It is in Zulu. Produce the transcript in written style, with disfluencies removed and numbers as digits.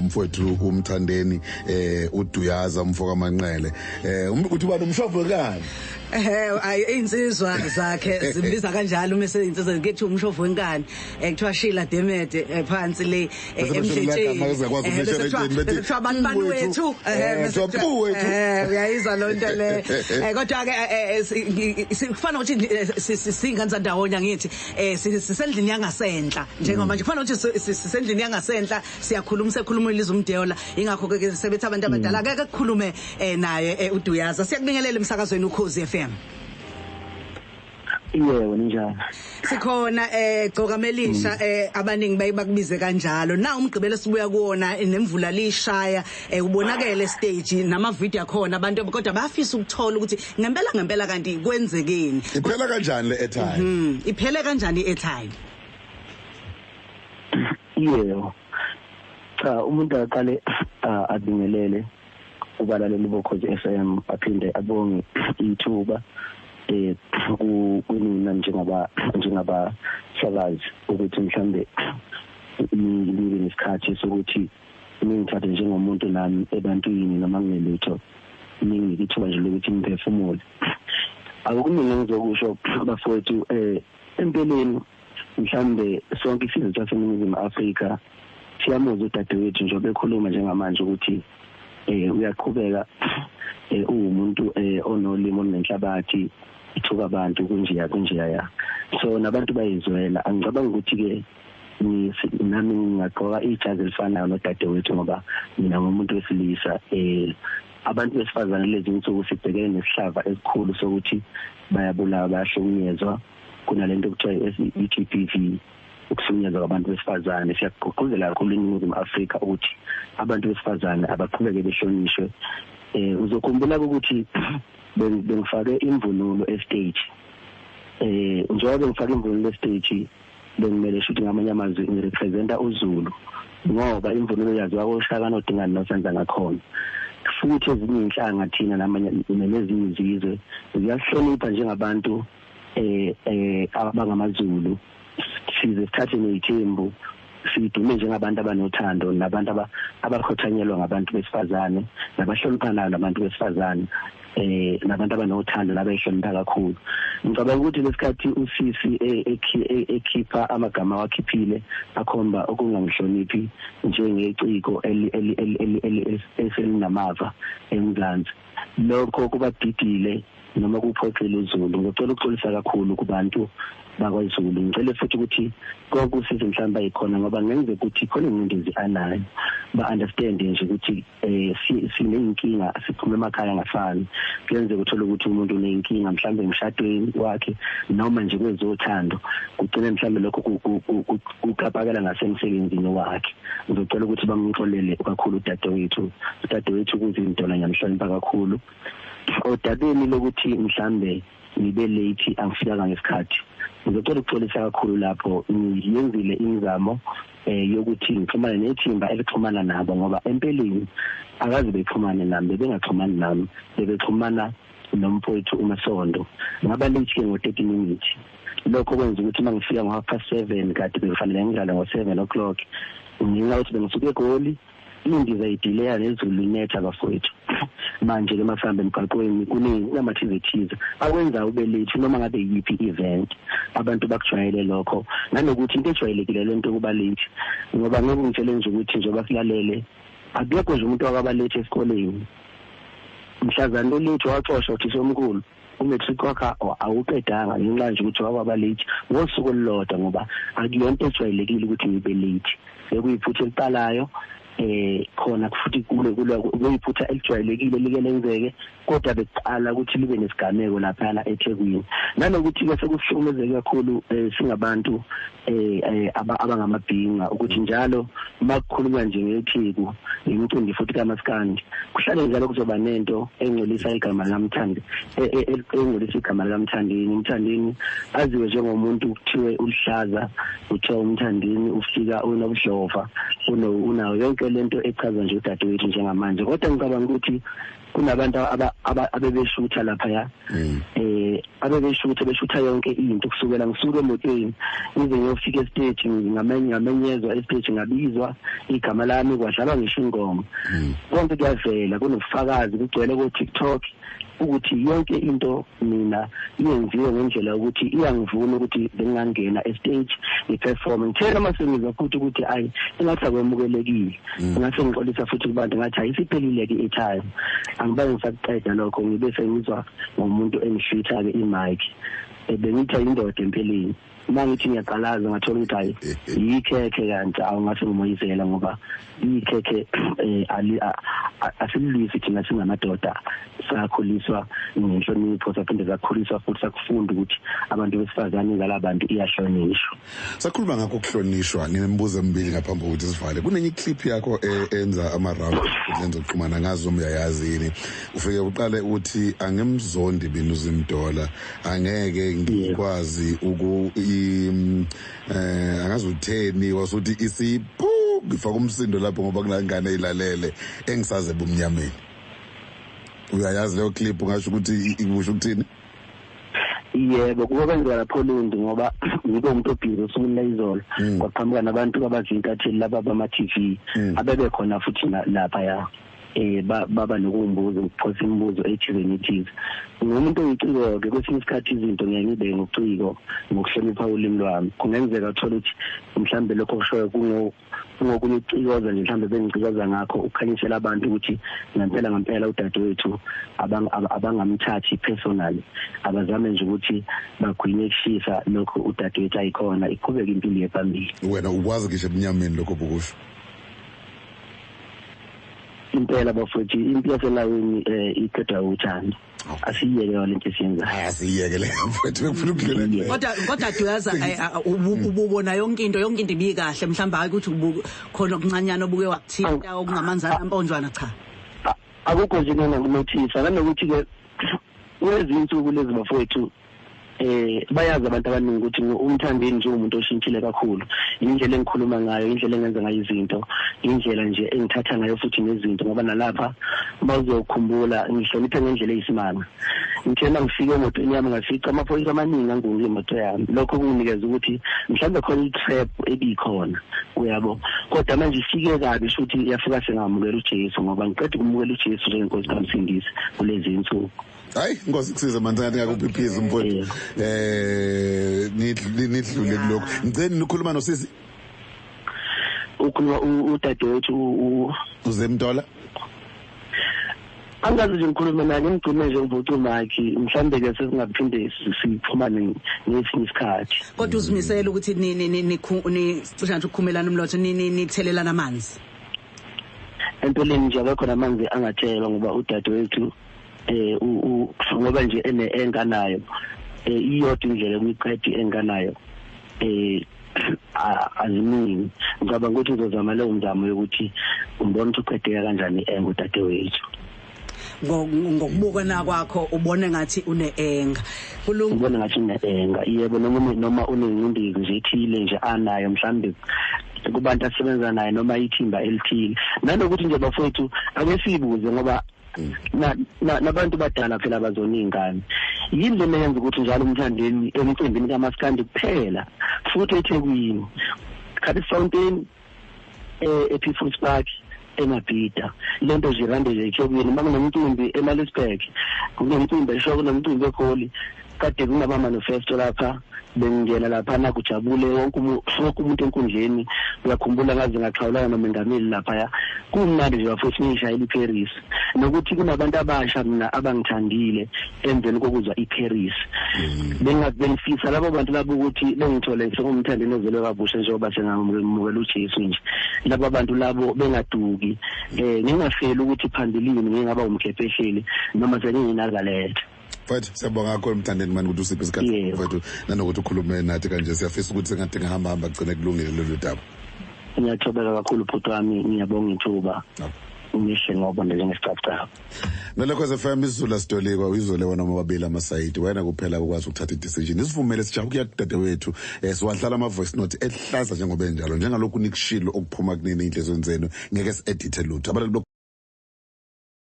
Umfowethu uMthandeni uDuyaza umfoka Manqele, uthi bani umshovo kani? Insizwa zakhe zimbiza kanjalo uma seyinsizwa kuthi umshovo wenkani, kuthiwa Sheila Demede phansi le emdletsheni, kuthiwa abantu bani wethu, uyayizwa lo nto le. Kodwa ke kufana ukuthi singane ndawonye, ngithi sisendlini yangasenhla njengoba nje kufana ukuthi sisendlini yangasenhla, siyakhuluma sekhuluma ilizwe umdeola, ingakho ke sebethi abantu abadala akeke kukhulume naye uDuyaza. Siyakubingelela emsakazweni Ukhozi FM. Yebo, ninjani? Sikhona. Gcokamelisha, abaningi baye bakubize kanjalo. Na umgqibelo sibuya kuwona nemvula lishaya, ubonakele stage nama video akhona abantu, kodwa bayafisa ukuthola ukuthi ngempela ngempela kanti kwenzekeni. Iphela kanjani le airtime? Iphele kanjani i-airtime? Yebo. Cha, umuntu aqale abingelele ubalaleli boKhozi FM, aphinde abonge ithuba kunina njengaba sakazi ukuthi mhlambe nibe nesikhathi sokuthi ningithathe njengomuntu nami ebantwini noma nginelutho, ninginike ithuba nje lokuthi ngiphefumule. Akukuningi engizokusho bafowethu. Empeleni mhlambe sonke isizwe saseNingizimu Afrika siyamuzwa udadewethu njengoba ekhuluma njengamanje ukuthi uyaqhubeka uwumuntu onolimi olunenhlabathi, ithuka abantu kunjeya kunjeya ya. So nabantu bayizwela. Angicabanga ukuthi ke nami ngingagqoka ijazi elifanayo nodadewethu ngoba mina ngumuntu wesilisa. Abantu besifazane lezi insuku sibhekene nesihlava esikhulu sokuthi bayabulawa, bayahlukunyezwa, kunalento okuthiwa i-GBV, ukuhlukunyezwa kwabantu besifazane. Siyagqugquzela kakhulu eNingizimu Afrika ukuthi abantu besifazane abaqhubeke behlonishwe. Uzokhumbula ukuthi bengifake imvunulo estage. Njengoba bengifake imvunulo estage, bengimele shuthi ngamanye amazwi ngirepresenta uZulu, ngoba imvunulo yaziwa koShaka noDingane noSenza ngakhona. Futhi ezinye inhlanga thina namanye nezinye izizwe ziyahlonipha njengabantu abangamaZulu. Size sithathe neyithembu, sidume njengabantu abanothando nabantu abakhothanyelwa ngabantu besifazane nabahloniphanayo nabantu besifazane, nabantu abanothando nabayihlonipha kakhulu. Ngicabanga ukuthi lesikhathi usisi ekhipha amagama awakhiphile akhomba ukungangihloniphi njengeciko eselinamava eMzansi, lokho kubadidile noma kuphoxile uZulu. Ngicela ukuxolisa kakhulu kubantu bakwaZulu. Ngicela futhi ukuthi konke usizo mhlawumbe ayikhona, ngoba ngenze ukuthi khona ingcindezi anayo, ba-understand nje ukuthi sineyinkinga, siphuma emakhaya angafani. Kuyenzeka uthole ukuthi umuntu uneyinkinga mhlawumbe emshadweni wakhe noma nje kwezothando, kugcine mhlawumbe lokho kuqapakela ngasemsebenzini wakhe. Ngizocela ukuthi bamxolele kakhulu udadewethu. Udadewethu kuzinto la ngiyamhlonipha kakhulu. Odabeni lokuthi mhlambe ngibe late, angifikanga ngesikhathi, ngizocela ukuxolisa kakhulu lapho. Ngiyenzile imizamo yokuthi ngixhumane nethimba elixhumana nabo, ngoba empeleni akaze bexhumane nami, bebengaxhumani nami, bebexhumana nomfowethu uMasondo. Ngaba late ke ngo-30 minutes. Lokho kwenza ukuthi uma ngifika ngo-7:30 kade bekufanele ngidlale ngo-7 o'clock, ngenxa yokuthi bengisuke eGoli, indiza idileya nezulu linetha bafowethu. Manje ke masihambe emgaqweni kunamathize thize akwenza ube late noma ngabe yiphi event, abantu bakujwayele lokho, nanokuthi into ejwayelekile lento kuba late, ngoba ngeke ngitshele nje ukuthi njengoba silalele akekho nje umuntu wakaba late esikoleni. Mhlazane lo late waxoshwa uthisha omkhulu, umatric wakhe awuqedanga ngenxa nje ukuthi waba late ngosuku olulodwa, ngoba akuyonto ejwayelekile ukuthi ngibe late. Bekuyiphutha eliqalayo khona futhi kuyiphutha elijwayelekile like lenzeke, kodwa bekuqala ukuthi libe nesigameko laphana eThekwini. Nanokuthi ke sekuhlukumezeke kakhulu singabantu abangamabhinqa, ukuthi njalo makukhulunywa nje ngeTheku imicimbi futhi kaMaskandi kuhlale njalo kuzoba nento engcolisa igama likaMthandi, engcolisa igama likaMthandeni. UMthandeni aziwe njengomuntu kuthiwe ulihlaza, kuthiwa uMthandeni ufika unobudlova, unayo yonke lento echaza nje udadewethu njengamanje. Kodwa ngicabanga ukuthi Kunabantu abebeshutha lapha, abebeshutha, beshutha yonke into kusukela ngisuke emotweni ngize ngiyofika estage. Ngamenyezwa estage, ngabizwa igama lami, kwadlalwa ngisho ingoma. Konke kuyavela, kunobufakazi, kugcwele ko-TikTok ukuthi yonke into mina iyenziwe ngendlela ukuthi iyangivuna ukuthi bengingangena estage ngiperform. Ngithe noma sengizwa futhi ukuthi ayi, engathi akwemukelekile, ngase ngixolisa futhi kubantu, ngathi ayisiphelile-ke i-airtime, angibange ngisakuqeda lokho. Ngibe sengizwa ngomuntu engihlwitha-ke imic. Bengithi indoda empeleni, uma ngithi ngiyaqalaza ngathola ukuthi hayi, yikhekhe kanti. Awungase ngimoyizela ngoba ikhekhe asililwisi thina singamadoda, sakhuliswa ngenhlonipho, saphinde sakhuliswa futhi sakufunda ukuthi abantu besifazane ngalabantu iyahlonishwa. Sakhuluma ngakho ukuhlonishwa. Nginemibuzo emibili ngaphambi kokuthi sivale. Kunenye iclip yakho enza ama-round enkundleni zokuxhumana, ngazi noma uyayazi yini. Ufike uqale uthi, "Angimzondi mina uZimdola, angeke ngikwazi uku angazi utheni," wasuthi isiphu ngifaka umsindo lapho ngoba kunangane eyilalele engisaze ebumnyameni. Uyayazi leyo clip? Ungasho ukuthi ikusho ukuthini? Yebo, kuke kwenzeka lapho Lundi, ngoba ngibe umuntu obhizi osukwini layizolo, kwaqhamuka nabantu abazintatheli laba bama-TV abebekhona futhi laphaya, baba nokumbuza, ukuphosa imibuzo ethize nethize. Ngumuntu oyiciko-ke, kwesinye isikhathi izinto ngiye ngibe ngociko ngokuhlonipha ulimi lwami. Kungenzeka uthole ukuthi mhlawumbe lokho kushoyo kungokunye ukucikoza nje, mhlawumbe bengicikoza ngakho ukukhanyisela abantu ukuthi ngempela ngempela udadewethu abangamthathi personally, abazame nje ukuthi bagwinye kushisa lokho udadewethu ayikhona, iqhubeke impilo yephambili. Wena ukwazi ngisho ebumnyameni lokho bokusho? Impela bafowethu, impi yaselawini iqedwa uthando. Asiyeke yona into esiyenzayo. Asiyeke le, mfowethu, bekufuna ukudlula kule. Kodwa Duyaza, ububona yonke into ibikahle, mhlawumbe hayi ukuthi khona okuncanyana obuke wakuthinta okungamanzana amponjwana, cha? Akukho nje engingakunothisa, nanokuthi-ke kulezi insuku lezi bafowethu, bayazi abantu abaningi ukuthi uMthandeni nje umuntu oshintshile kakhulu. Indlela engikhuluma ngayo, indlela engenza ngayo izinto, indlela nje engithatha ngayo futhi nezinto, ngoba nalapha bawuzokhumbula ngihloniphe ngendlela eyisimanga. Ngithe uma ngifike emotweni yami ngafica amaphoyisa amaningi angunge imoto yami. Lokho kunginikeza ukuthi mhlawumbe khona i-trap ebikhona, uyabo. Kodwa manje ifike kabi, shuthi yafika sengamukela uJesu, ngoba ngiqeda ukumukela uJesu njengenkosi kamsindisi kulezi insuku. Hayi, Inkosi kusize manje, ngathi ngakuphiphisa mfowethu. Nidlule kulokho. Ngicela nikhuluma nosisi. Ukhuluma udadewethu. UZimdola. Angazi nje ngikhulume naye, ngigcine nje ngivuca umakhi. Mhlambe ke sesingaphinde sixhumane ngesinye isikhathi. Kodwa uzimisele ukuthi ni ni ni ni cishe nje ukukhumelana umlotha, ni nithelelana amanzi? Empeleni nje akekho namanzi angathelwa, ngoba udadewethu ngoba nje ene enganayo, iyodwa indlela yokuyiqeda enganayo, aziningi. Ngicabanga ukuthi ngizozama leyo mzamo yokuthi ngibone ukuthi uqedeka kanjani engudadewethu. Ngokubukana kwakho ubone ngathi une-anger kulungu? Ngibona ngathi une-anger, yebo, noma unengcindezi nje ethile nje anayo mhlambe kubantu asebenza naye noma ithimba elithile. Nanokuthi nje bafowethu, ake siyibuze, ngoba nabantu badala phela bazona iy'ngane, yini lena yenza ukuthi njalo uMthandeni emcimbini kamaskandi kuphela, futhi eThekwini, Curtis Fountain, ePeople Park, eMabhida, lento nje irande nje eThekwini? Uma kunomcimbi eMaritzburg, kunomcimbi esho, kunomcimbi eGoli, kade kunama manifesto lapha, bengingena lapha kujabule wonke umuntu enkundleni. Uyakhumbula ngaze ngaxhawulana nomengameli laphaya, kumnandi nje bafowethu, ngiyishayela iParis. Nokuthi kunabantu abasha mina abangithandile emveni kokuzwa iParis, bengifisa labo bantu labo ukuthi bengithole sengumthandeni ozelwe kabusha, njengoba sengamukela uJesu nje, labo bantu labo bengaduki, ngingafeli ukuthi phambilini ngingaba umkhephehleli noma sengiyinazaletha. Mfowethu, siyabonga kakhulu Mthandeni mani ukuthi usiphe isikhathi, mfowethu, nanokuthi ukhulume nathi kanje. Siyafisa ukuthi sengathi ngihamba hamba kugcine kulungile lolu daba. Ngiyathobeka kakhulu bhuti wami, ngiyabonga ithuba. Ngihle ngoba njengesicabcaba. Nalokho FM, isiZulu asitolikwa, uyizole wona omabili amasayidi. Wena kuphela ukwazi ukuthatha i-decision. Isivumele sijaha ukuya kudadewethu. Siwadlala ama-voice note ehlaza njengoba enjalo, njengalokhu nikushilo okuphuma kunini ey'nhliziyweni zenu. Ngeke si-edithe lutho, abalali.